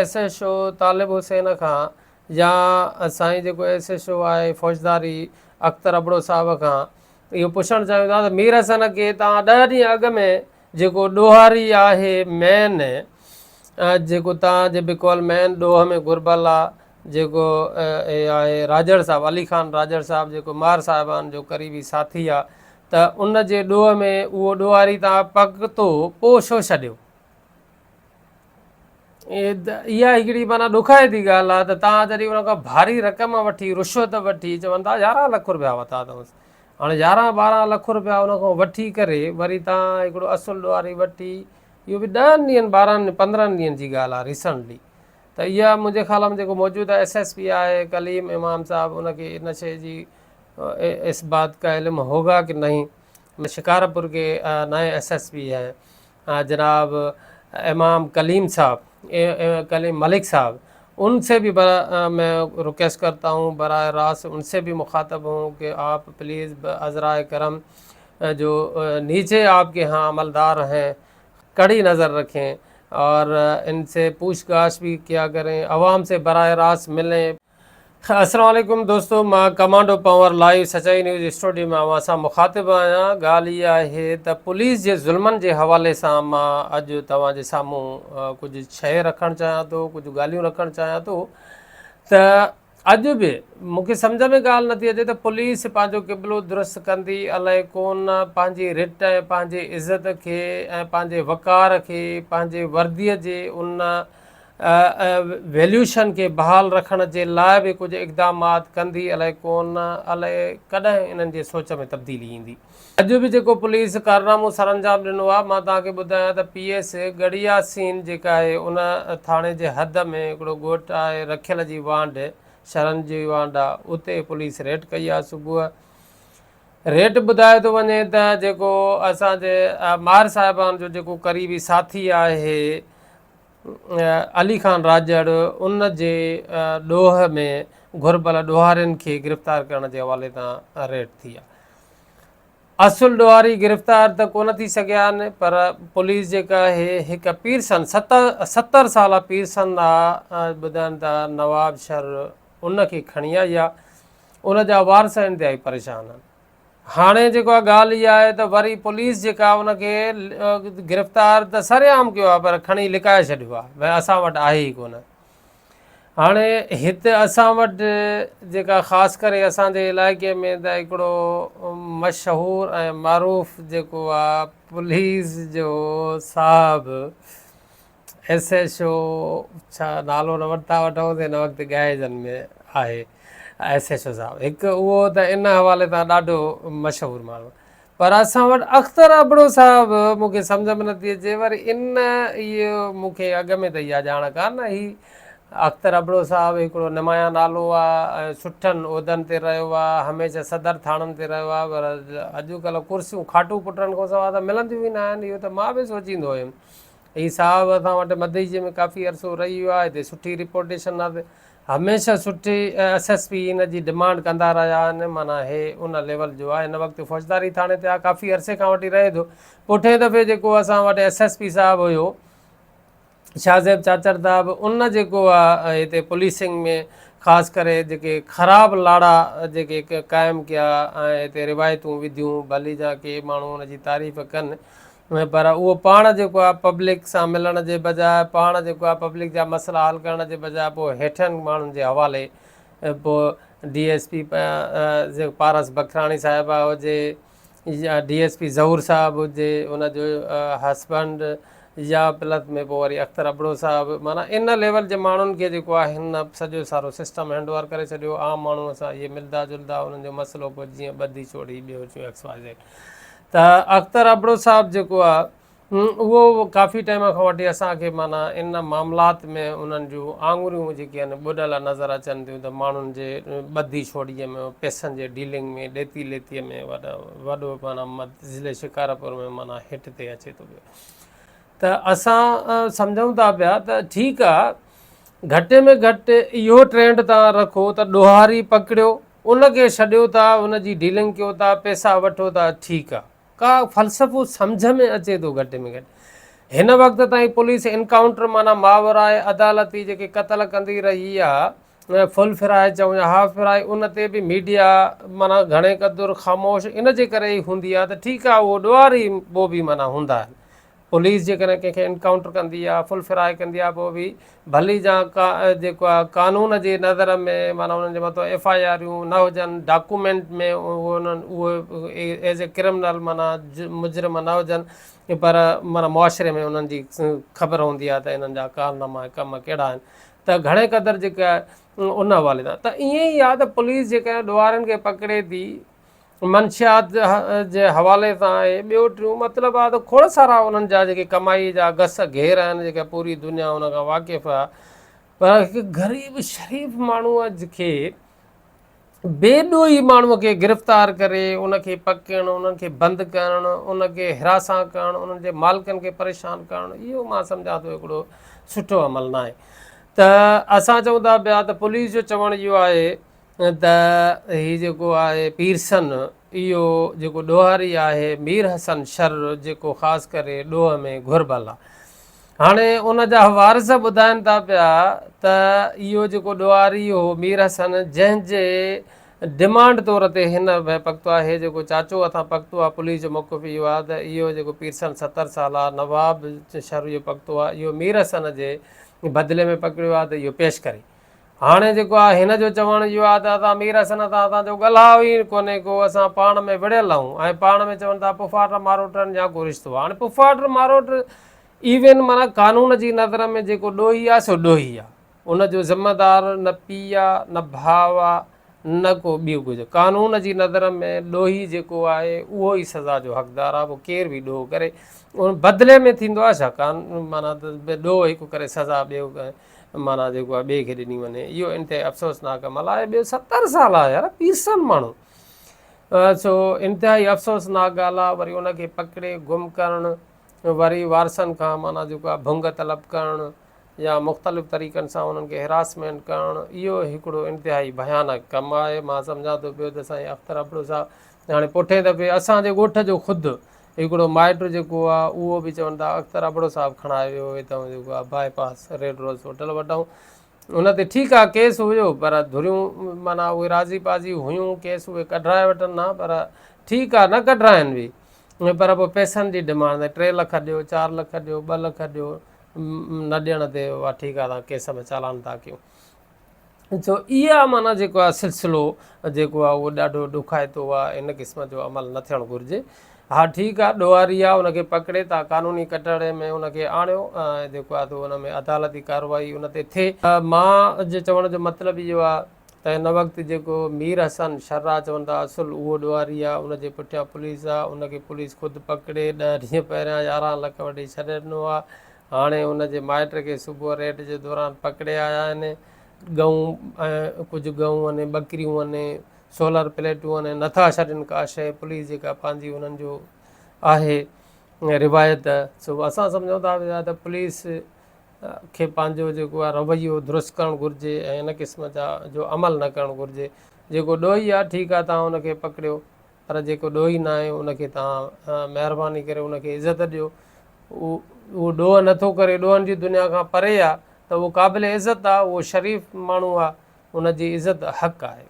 اسان S H O طالب حسين کان يا سائين جيڪو ايس ايڇ او آهي فوجداري اختر ابڙو صاحب کان اهو پڇڻ چاهيون ٿا ته مير حسن کي توهان ڏهه ڏينهن اڳ ۾ جيڪو ڏوهاري آهي مين جيڪو توهان جي بقول مين ڏوهه ۾ گهربل آ جيڪو اهي آهي راڄڙ صاحب علي خان راڄڙ صاحب جيڪو مار صاحبان جو قريبي ساٿي آ ته ان جي ڏوهه ۾ اهو ڏوهاري توهان پڪتو پوء ڇو ڇڏيو؟ اها هڪڙي معنيٰ ڏکائتي ڳالهه آهي ته توهان جڏهن ان کان ڀاري رقم وٺي رشوت وٺي چون ٿا يارهن لک روپيا ورتا اٿئونس هاڻي يارهن ٻارهن لک روپيا ان کان وٺي ڪري وري توهان هڪڙو اصل ڏوهاري وٺي اهو به ڏهن ڏينهن ٻارهن پندرهن ڏينهن جي ڳالهه آهي ريسنٽلي ته اها منهنجي خيال ۾ جيڪو موجوده ايس ايس پي آهي ڪليم امام صاحب ان کي ان شيء جي اس بات کا علم هوگا ڪي نهين شڪارپور ڪي نئين ايس ايس پي هين جناب امام کليم صاحب کليم ملڪ صاحب ان سي بهي مين رڪويسٽ ڪرتا هون براہ راست ان سي بهي مخاطب هون ڪي آپ پليز ازراء ڪرم جو نيچي آپ ڪي هان عملدار هين ڪڙي نظر رکين اور ان سي پوڇ گاڇ بهي ڪيا ڪرين عوام سي براہ راست ملين. السلام عليڪم دوستو مان ڪمانڊو پنور لائيو سچائي نيوز اسٽوڊيو ۾ اوهان سان مخاطب آهيان ڳالهه اها آهي ته پوليس جي ظلمن جي حوالي سان مان اڄ توهان جي سامهون ڪجهه شيء رکڻ چاهيان ٿو ڪجهه ڳالهيون رکڻ چاهيان ٿو ته اڄ به مون کي سمجهه ۾ ڳالهه نٿي اچي ته پوليس پنهنجو قبلو درست ڪندي الائي ڪونه پنهنجي رٽ ۽ پنهنجي عزت کي ۽ پنهنجي وقار کي پنهنجي وردي جي ان ويليوشن کي بحال رکڻ جي لاء به ڪجهه اقدامات ڪندي الائي ڪونه الائي ڪڏهن انهن جي سوچ ۾ تبديلي ايندي. اڄ به جيڪو پوليس ڪارنامو سرانجام ڏنو آهي مان توهان کي ٻڌايان ته پي ايس ڳڙهياسين جيڪا آهي ان ٿاڻي جي حد ۾ هڪڙو ڳوٺ آهي رکيل جي وانڍ شرن جي وانڍ آهي اتي پوليس ريڊ ڪئي آهي صبح ريٽ ٻڌايو ٿو وڃي ته جيڪو اسان جي ماهر صاحبان جو جيڪو قريبي ساٿي آهي علي خان راڄڙ ان جي ڏوهه ۾ گهربل ڏوهارين کي گرفتار ڪرڻ جي حوالي تان ريڊ ٿي آهي. اصل ڏوهاري گرفتار ته ڪونه ٿي سگهيا آهن پر پوليس جيڪا آهي هڪ پيرسن 70 سالا پيرسن آ ٻڌائن ٿا نواب شھر ان کي کڻي آئي آ ان جا وارث انتهائي پريشان آهن. هاڻي جيڪو آهي ڳالهه اها آهي ته وري پوليس جيڪا ان کي گرفتار ته سرعام ڪيو آهي پر کڻي لڪائي ڇڏيو آهي ڀئي اسان وٽ آهي ئي ڪونه هاڻي هت اسان وٽ جيڪا خاص ڪري اسان جي علائقي ۾ ته هڪڙو مشهور ۽ معروف جيڪو آهي پوليس جو صاحب ايس ايڇ او ڇا نالو نه وٺتا وٺون هن وقت ڳائجن ۾ آهي ايس ايڇ او صاحب هڪ اهو ته ان حوالي سان ڏاڍو مشهور ماڻهو پر اسان وٽ اختر ابڙو صاحب مون کي سمجھ ۾ نٿي اچي وري ان اهو مون کي اڳ ۾ ته اها ڄاڻ ڪانه هئي اختر ابڙو صاحب هڪڙو نمايان نالو آهي ۽ سٺن عهدن تي رهيو آهي هميشه صدر ٿاڻن تي رهيو آهي پر اڄڪلهه ڪرسيون کاٽون پٽن کان سواء ته ملنديون ئي نه آهن اهو ته مان به سوچيندو هيم هي صاحب اسان وٽ مدئجي ۾ ڪافي عرصو رهي ويو آهي هتي سٺي رپوٽيشن آهي هميشه سٺي ايس ايس پي ان جي ڊمانڊ ڪندا رهيا آهن معنيٰ هي ان ليول جو آهي هن وقت فوجداري ٿاڻي تي آهي ڪافي عرصي کان وٺي رهي ٿو پٺئين دفعي جيڪو اسان وٽ ايس ايس پي صاحب هيو شاهزيب چاچڙ صاحب ان جيڪو آهي هتي پوليسنگ ۾ خاص ڪري جيڪي خراب لاڙا جيڪي قائم ڪيا ۽ هتي روايتون وڌيون ڀلي جا ڪي ماڻهو ان جي تعريف ڪن پر اهو پاڻ جيڪو آهي پبلڪ سان ملڻ جي بجاء پاڻ جيڪو آهي پبلڪ جا مسئلا حل ڪرڻ جي بجاء پوء هيٺين ماڻهن جي حوالي پوء ڊي ايس پي پارس بکراڻي صاحبه هجي يا ڊي ايس پي ظهور صاحب هجي ان جو هسبنڊ يا پلس ۾ پوء وري اختر ابڙو صاحب معنيٰ ان ليول جي ماڻهن کي جيڪو آهي هن سڄو سارو سسٽم هينڊ اوور ڪري ڇڏيو عام ماڻهو سان اهي ملدا جلدا انهن جو مسئلو پوء جيئن ٻڌي ڇوڙي ٻيو ايڪس واء زيڊ ته اختر ابڙو صاحب جيڪو آ اهو ڪافي ٽائيم کان وٺي اسان کي معنيٰ ان معاملات ۾ انهن جون آڱريون جيڪي آهن ٻڏل نظر اچن ٿيون ته ماڻهن جي ٻڌي ڇوڙي ۾ پئسن جي ڊيلنگ ۾ ڏيتي ليتي ۾ وڏو وڏو معنيٰ ضلعي شڪارپور ۾ معنيٰ هٽ تي اچي ٿو پيو ته اسان سمجهون ٿا پيا ته ٺيڪ آ گهٽ ۾ گهٽ اهو ٽرينڊ تان رکو ته ڏوهاري پڪڙيو ان کي ڇڏيو ٿا ان جي ڊيلنگ ڪيو ٿا پئسا وٺو ٿا ٺيڪ آ ڪا فلسفو سمجهه ۾ اچي ٿو گهٽ ۾ گهٽ. هن وقت تائين پوليس انڪائونٽر معنيٰ ماورائي عدالتي جيڪي قتل ڪندي رهي آ فل فرائي چئون يا هاف فرائي ان تي به ميڊيا معنيٰ گهڻي قدر خاموش ان جي ڪري ئي هوندي آ ته ٺيڪ آ اهو ڏوهاري پوء به معنيٰ هوندا آهن پوليس جيڪڏهن ڪنهن کي انڪائونٽر ڪندي آ فل فرائي ڪندي آ پوء به ڀلي جا ڪا جيڪو آ قانون جي نظر ۾ معنيٰ انهن جي مٿان ايف I آريون نه هجن ڊاڪومينٽ ۾ اهو انهن اهي ايز اي ڪرمنل معنيٰ مجرم نه هجن پر معنيٰ معاشري ۾ انهن جي خبر هوندي آ ته انهن جا ڪارناما ۽ ڪم ڪهڙا آهن ته گهڻي قدر جيڪا ان حوالي سان ته ائين ئي آ ته پوليس جيڪڏهن ڏوهارين کي پڪڙي ٿي منشيات جي حوالي سان آهي ٻيو ٽيون مطلب آهي ته کوڙ سارا انهن جا جيڪي ڪمائي جا گس گهير آهن جيڪا پوري دنيا ان کان واقف آهي پر هڪ غريب شريف ماڻهو کي بي ڏوهي ماڻهو کي گرفتار ڪري ان کي پڪڙڻ انهن کي بند ڪرڻ ان کي هراسان ڪرڻ انهن جي مالڪن کي پريشان ڪرڻ اهو مان سمجهان ٿو هڪڙو سٺو عمل ناهي ته اسان چئون ٿا پيا ته پوليس جو چوڻ اهو آهي ته هي جيڪو آهي پيرسن اهو جيڪو ڏوهاري آهي مير حسن شر جيڪو خاص ڪري ڏوهه ۾ گهربل آهي. هاڻي ان جا وارث ٻڌائن ٿا پيا ته اهو جيڪو ڏوهاري هو مير حسن جنهن جي ڊمانڊ طور تي هن پڪتو آهي جيڪو چاچو هٿان پڪتو آهي پوليس جو موقف اهو آهي ته اهو جيڪو پيرسن 70 سالا نواب شر اهو پڪتو آهي اهو مير حسن جي بدلي ۾ پڪڙيو آهي ته اهو پيش ڪري. هاڻي جيڪو آهي هن جو چوڻ اهو آهي ته اسان مير حسن سان اسان جو ڳالهاء ئي ڪونهي ڪو اسان پاڻ ۾ وڙهيل آهيون ۽ پاڻ ۾ چون ٿا پڦاٽ ماروٽن يا ڪو رشتو آهي هاڻي پڦاٽ ماروٽ ايون معنيٰ قانون جي نظر ۾ جيڪو ڏوهي آهي سو ڏوهي آهي ان جو ذميدار نه پيء آهي نه ڀاء آهي نه ڪو ٻيو ڪجهه قانون جي نظر ۾ ڏوهي جيڪو آهي اهو ئي سزا جو حقدار آهي پوء ڪير به ڏوهه ڪري ان بدلي ۾ ٿيندو آهي ڇا قانون معنيٰ ته ڏوهه هڪ ڪري سزا ٻيو معنيٰ جيڪو آهي ٻئي کي ڏني وڃي اهو انتهائي افسوسناڪ عمل آهي ٻيو 70 سال آهي يار پيرسن ماڻهو سو انتهائي افسوسناڪ ڳالهه آهي وري ان کي پڪڙي گم ڪرڻ وري وارثن کان معنيٰ جيڪو آهي ڀنگ طلب ڪرڻ يا مختلف طريقن سان انهن کي هراسمينٽ ڪرڻ اهو هڪڙو انتهائي ڀيانڪ ڪم آهي مان سمجهان ٿو پيو ته سائين اختر ابڙو صاحب هاڻي پٺئين دفعي اسان جي ڳوٺ جو خود هڪڙو مائٽ جيڪو آ اهو به چون ٿا اختر ابڙو صاحب کڻائي ويو هتان جيڪو آ باء پاس ريڊ روز هوٽل وٽان ان تي ٺيڪ آ ڪيس هيو پر ڌريون معنيٰ اهي راضي پازي هيون ڪيس اهي ڪڍرائي وٺن ها پر ٺيڪ آ نه ڪڍرائن به پر پوء پئسن جي ڊمانڊ 3 لک ڏيو 4 لک ڏيو 2 لک ڏيو نه ڏيڻ تي اها ٺيڪ آ تان ڪيس ۾ چالان ٿا ڪيون سو اها معنيٰ جيڪو آهي سلسلو جيڪو آهي اهو ڏاڍو ڏکائتو آهي ان قسم جو عمل نه ٿيڻ گهرجي ها ٺيڪ آهي ڏوهاري آهي ان کي پڪڙي تان قانوني ڪٽهڙي ۾ ان کي آڻيو ۽ جيڪو آهي سو ان ۾ عدالتي ڪارروائي ان تي ٿئي. مان جي چوڻ جو مطلب اهو آهي ته هن وقت جيڪو مير حسن شر آهي چون ٿا اصل اهو ڏوهاري آهي ان جي پٺيان پوليس آهي ان کي پوليس خود پڪڙي 10 ڏينهن پهريان 11 لک وٺي ڇڏي ڏنو آهي هاڻي ان جي مائٽ کي صبح ريڊ جي دوران پڪڙي آيا آهن. ڳئون ۽ ڪجهه ڳئون ۽ ٻڪريون ۽ سولر پليٽون ۽ نٿا ڇڏين ڪا شيء پوليس جيڪا پنهنجي انهن جو آهي روايت سو اسان سمجهون ٿا پيا ته پوليس کي پنهنجو جيڪو آهي رويو درست ڪرڻ گهرجي ۽ ان قسم جا جو عمل نه ڪرڻ گهرجي جيڪو ڏوهي آهي ٺيڪ آهي توهان ان کي پڪڙيو پر جيڪو ڏوهي ناهي ان کي توهان مهرباني ڪري ان کي عزت ڏيو اهو ڏوهه نٿو ڪري ڏوهن جي دنيا کان پري آهي ته اهو قابل عزت آهي اهو شريف ماڻهو آهي ان جي عزت حق آهي.